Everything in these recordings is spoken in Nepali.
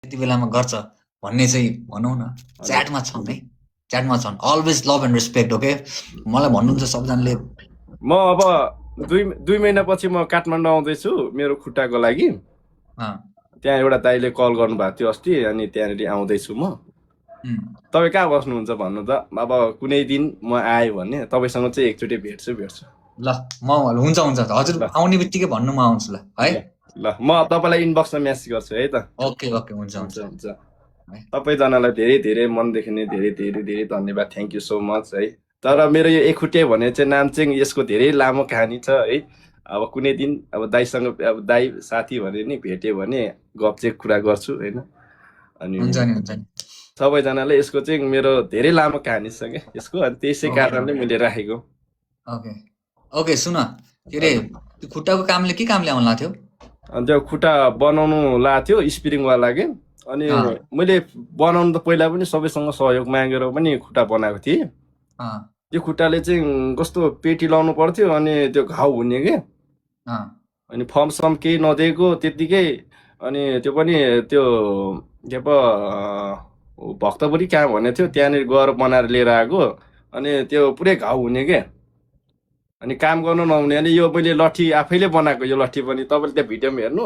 यति बेलामा गर्छ भन्ने चाहिँ भनौँ न च्याटमा छन् है, च्याटमा छन्। Always love and respect. Okay, मलाई भन्नुहुन्छ सबजनाले म अब 2 महिनापछि म काठमाडौँ आउँदैछु मेरो खुट्टाको लागि। त्यहाँ एउटा दाइले कल गर्नुभएको थियो अस्ति, अनि त्यहाँनिर आउँदैछु म। तपाईँ कहाँ बस्नुहुन्छ भन्नु त, अब कुनै दिन म आएँ भने तपाईँसँग चाहिँ एकचोटि भेट्छु। ल म हुन्छ हजुर आउने बित्तिकै भन्नु, म आउँछु ल है। ल म तपाईँलाई इनबक्समा मेसेज गर्छु है त। ओके हुन्छ। सबैजनालाई धेरै धेरै मनदेखि नै धेरै धेरै धेरै धन्यवाद, थ्याङ्क यू सो मच है। तर मेरो यो एखुटे भन्ने चाहिँ नाम चाहिँ यसको धेरै लामो कहानी छ है। अब कुनै दिन अब दाइसँग, अब दाइ साथी भने नि भेट्यो भने गफ चाहिँ कुरा गर्छु होइन। अनि हुन्छ नि सबैजनाले यसको चाहिँ मेरो धेरै लामो कहानी छ क्या यसको, अनि त्यसै कारणले मैले राखेको। ओके सुन, के अरे त्यो खुट्टाको कामले के कामले आउनु लाग्थ्यो? अनि त्यो खुट्टा बनाउनु लाग्थ्यो स्प्रिङवाला के। अनि मैले बनाउनु त पहिला पनि सबैसँग सहयोग मागेर पनि खुट्टा बनाएको थिएँ। त्यो खुट्टाले चाहिँ कस्तो पेटी लाउनु पर्थ्यो, अनि त्यो घाउ हुने के। अनि फर्म सम केही नदिएको त्यत्तिकै, अनि त्यो पनि त्यो के पो भक्तपुरी कहाँ भन्ने थियो त्यहाँनिर गएर बनाएर लिएर आएको, अनि त्यो पुरै घाउ हुने के। अनि काम गर्नु नहुने। अनि यो मैले लट्ठी आफैले बनाएको, यो लट्ठी पनि तपाईँले त्यहाँ भिडियोमा हेर्नु,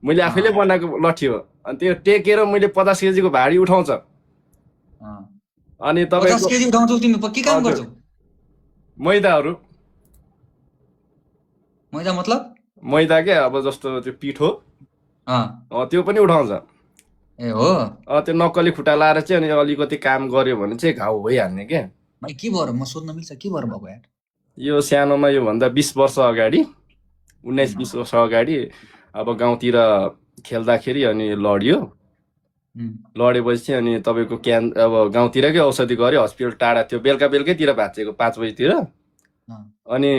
मैले आफैले बनाएको लट्ठी हो। अनि त्यो टेकेर मैले 50 केजीको भारी उठाउँछ। अनि तपाईँ 50 केजी उठाउँछौ तिमी, के काम गर्छौ? मैदाहरू। मैदा मतलब मैदा के, अब जस्तो त्यो पिठो त्यो पनि उठाउँछ। ए हो, त्यो नक्कली खुट्टा लाएर चाहिँ अनि अलिकति काम गर्यो भने चाहिँ घाउ भइहाल्ने के। भाइ के भएर, म सोध्न मिल्छ के भएर भएको यार? यो सानोमा योभन्दा 20 वर्ष अगाडि, 19-20 वर्ष अगाडि अब गाउँतिर खेल्दाखेरि अनि लड्यो। लडेपछि अनि तपाईँको अब गाउँतिरकै औषधि गऱ्यो, हस्पिटल टाढा थियो, बेलुकैतिर भाँचेको 5 बजीतिर। अनि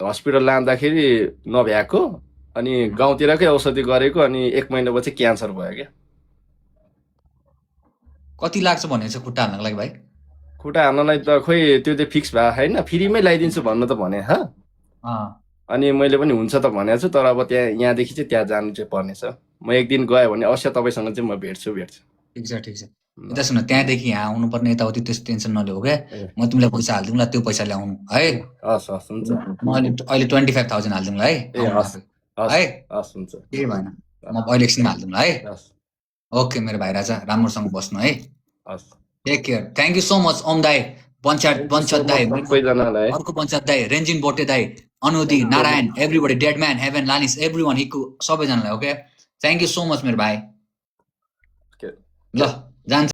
हस्पिटल लाँदाखेरि नभ्याएको, अनि गाउँतिरकै औषधि गरेको, अनि 1 महिनापछि क्यान्सर भयो क्या। कति लाग्छ भनेको छ खुट्टा हाल्नको लागि भाइ? खुट्टा हाल्नलाई त खोइ त्यो चाहिँ फिक्स भएको छैन, फ्रीमै लगाइदिन्छु भन्नु त भने। अनि मैले पनि हुन्छ त भनेको छु, तर अब यहाँदेखि चाहिँ त्यहाँ जानु चाहिँ पर्नेछ। म एक दिन गएँ भने अवश्य तपाईँसँग चाहिँ म भेट्छु। ठिक छ। यता सुन, त्यहाँदेखि यहाँ आउनुपर्ने यताउति त्यस्तो टेन्सन नलिऊ क्या। म तिमीलाई पैसा हालिदिउँला, त्यो पैसा ल्याउनु है। हस् हुन्छ। म अहिले 25,000 हालिदिउँला है। हस् हुन्छ, केही भएन, म अहिले एकछिनमा हालिदिउँला है। ओके मेरो भाइ राजा, राम्रोसँग बस्नु है। Take care, thank you so much Om दाई, पञ्चायत दाई, अर्को पञ्चायत दाई, रेन्जिन बोटे दाई, Anudi, Narayan, everybody, Deadman, Heaven, लानिस, एभ्री वान, हिक्कु, सबैजनालाई। Okay, thank you so much मेरो भाइ। ल जान्छ।